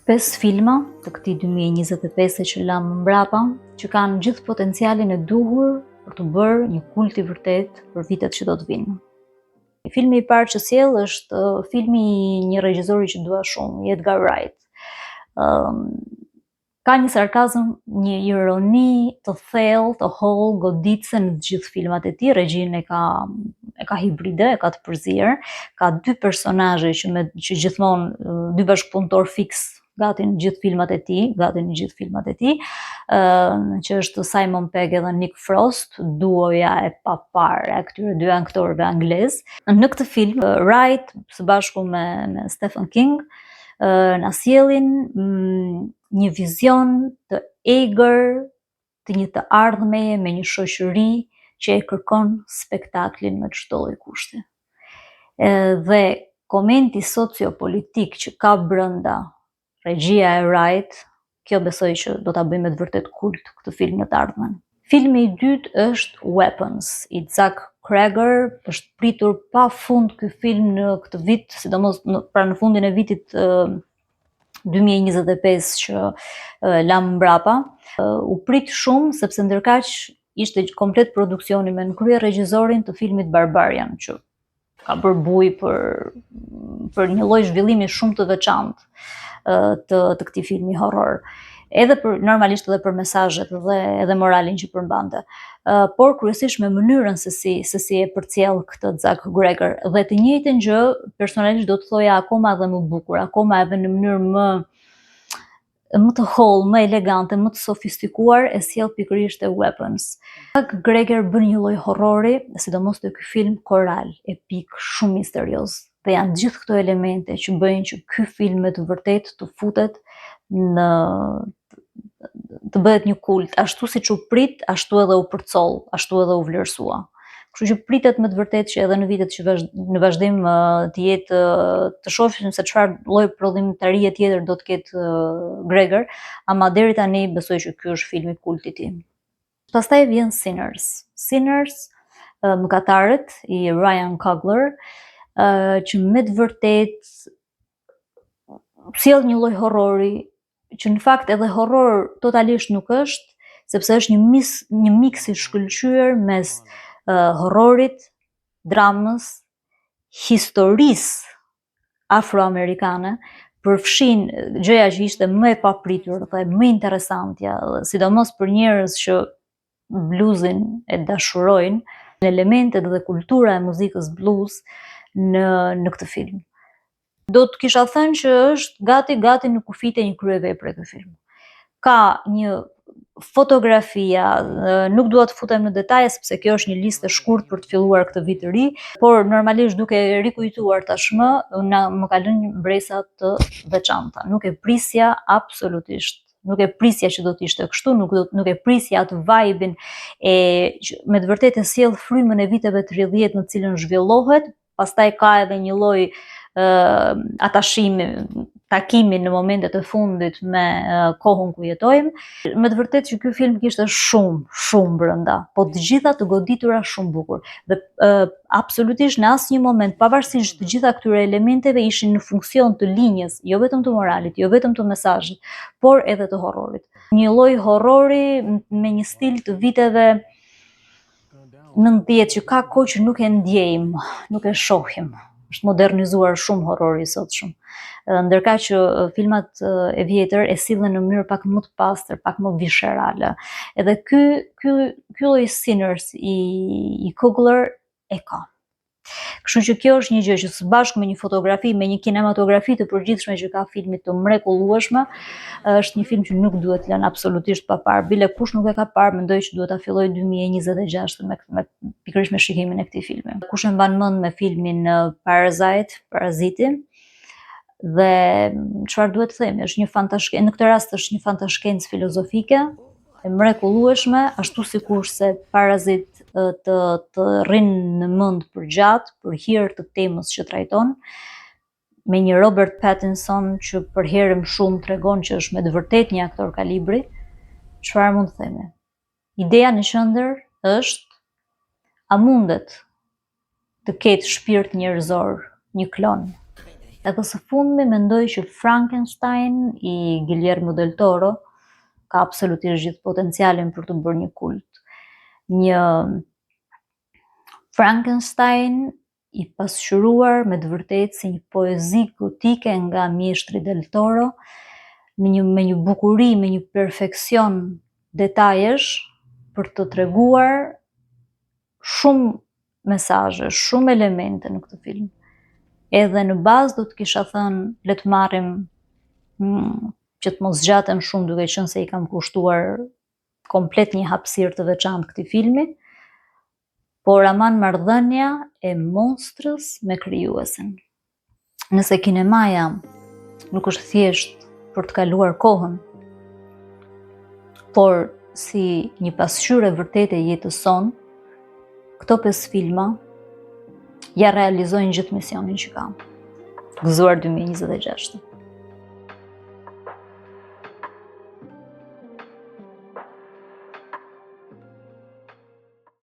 5 filma të këtij 2025 që lamë mbrapa, që kanë gjithë potencialin e duhur për të bërë një kult i vërtet për vitet që do të vinë. Filmi i parë që sjell është filmi i një regjisori që dua shumë, Edgar Wright. Ka një sarkazëm, një ironi të thellë, të hollë, goditëse në të gjithë filmat e tij. Regjinë e ka e ka hibride, e ka të përzier. Ka dy personazhe që me që gjithmonë dy bashkëpunëtor fiks gati në gjithë filmat e tij, gati në gjithë filmat e tij, ë që është Simon Pegg edhe Nick Frost, duoja e paparë e këtyre dy aktorëve anglez. Në këtë film, Wright së bashku me, me Stephen King, na sjellin mm, një vizion të egër të një të ardhmeje me një shoqëri që e kërkon spektaklin me çdo lloj kushti. Dhe komenti sociopolitik që ka brenda regjia e Wright, kjo besoj që do ta bëjë me të vërtet kult këtë film në të ardhmen. Filmi i dytë është Weapons, i Zach Cregger, është pritur pa fund ky film në këtë vit, sidomos në, pra në fundin e vitit 2025 që lamë mbrapa. U prit shumë sepse ndërkaq ishte komplet produksioni me në krye regjisorin të filmit Barbarian, që ka bërë bujë për për një lloj zhvillimi shumë të veçantë të të këtij filmi horror. Edhe për normalisht edhe për mesazhet dhe edhe moralin që përmbante. Uh, por kryesisht me mënyrën se si se si e përcjell këtë Zach Cregger dhe të njëjtën gjë personalisht do të thoja akoma edhe më bukur, akoma edhe në mënyrë më më të hollë, më elegante, më të sofistikuar e sjell pikërisht e Weapons. Zach Cregger bën një lloj horrori, sidomos te ky film koral, epik, shumë misterioz. Dhe janë gjithë këto elemente që bëjnë që ky film me të vërtetë të futet në të bëhet një kult, ashtu siç u prit, ashtu edhe u përcoll, ashtu edhe u vlerësua. Kështu që pritet me të vërtetë që edhe në vitet që vazhd, në vazhdim të jetë të shohim se çfarë lloj prodhimtarie tjetër do të ketë Cregger, ama deri tani besoj që ky është filmi kult i tij. Pastaj vjen Sinners. Sinners, Mëkatarët i Ryan Coogler, që me të vërtetë sjell një lloj horrori që në fakt edhe horror totalisht nuk është, sepse është një mis, një miks i shkëlqyer mes uh, horrorit, dramës, historisë afroamerikane, përfshin gjëja që ishte më e papritur dhe më interesantja, sidomos për njerëz që bluzin e dashurojnë, elementet dhe kultura e muzikës blues në në këtë film. Do të kisha thënë që është gati gati në kufijtë e një kryevepre ky film. Ka një fotografia, nuk dua të futem në detaje sepse kjo është një listë e shkurt për të filluar këtë vit të ri, por normalisht duke rikujtuar tashmë, na më ka lënë mbresa të veçanta. Nuk e prisja absolutisht nuk e prisja që do të ishte kështu, nuk do nuk e prisja atë vibe-in e që me të vërtetë e sjell frymën e viteve 30 në të cilën zhvillohet, pastaj ka edhe një lloj uh, atashimi, takimi në momentet e fundit me uh, kohën ku jetojmë. Me të vërtetë që ky film kishte shumë, shumë brenda, po të gjitha të goditura shumë bukur. Dhe uh, absolutisht në asnjë moment, pavarësisht të gjitha këtyre elementeve ishin në funksion të linjës, jo vetëm të moralit, jo vetëm të mesazhit, por edhe të horrorit. Një lloj horrori me një stil të viteve 90 që ka kohë që nuk e ndjejmë, nuk e shohim. Është modernizuar shumë horrori i sotshëm. Ndërkaq që filmat e vjetër e sillen në mënyrë pak më të pastër, pak më viscerale. Edhe ky ky ky lloj Sinners i i Coogler e ka. Kështu që kjo është një gjë që së bashku me një fotografi, me një kinematografi të përgjithshme që ka filmi të mrekullueshme, është një film që nuk duhet lënë absolutisht pa parë. Bile kush nuk e ka parë, mendoj që duhet ta fillojë 2026 me, me pikërisht me shikimin e këtij filmi. Kush e mban mend me filmin Parasite, Paraziti, dhe çfarë duhet të themi, është një fantashkencë, në këtë rast është një fantashkencë filozofike, e mrekullueshme, ashtu sikurse Parazit të të rrin në mend për gjatë, për hir të temës që trajton, me një Robert Pattinson që për herë më shumë tregon që është me të vërtetë një aktor kalibri, çfarë mund të themi? Ideja në qendër është a mundet të ketë shpirt njerëzor një klon? Edhe së fundmi mendoj që Frankenstein i Guillermo del Toro ka absolutisht gjithë potencialin për të bërë një kult. Një Frankenstein i pasqyruar me të vërtetë si një poezi gotike nga mjeshtri del Toro, me një me një bukuri, me një perfeksion detajesh për të treguar shumë mesazhe, shumë elemente në këtë film. Edhe në bazë do të kisha thënë, le të marrim që të mos zgjatem shumë duke qenë se i kam kushtuar komplet një hapësirë të veçantë këtij filmi, por aman marrëdhënia e monstrës me krijuesin. Nëse kinemaja nuk është thjesht për të kaluar kohën, por si një pasqyrë e vërtetë e jetës sonë, këto pesë filma ja realizojnë gjithë misionin që ka. Gëzuar 2026.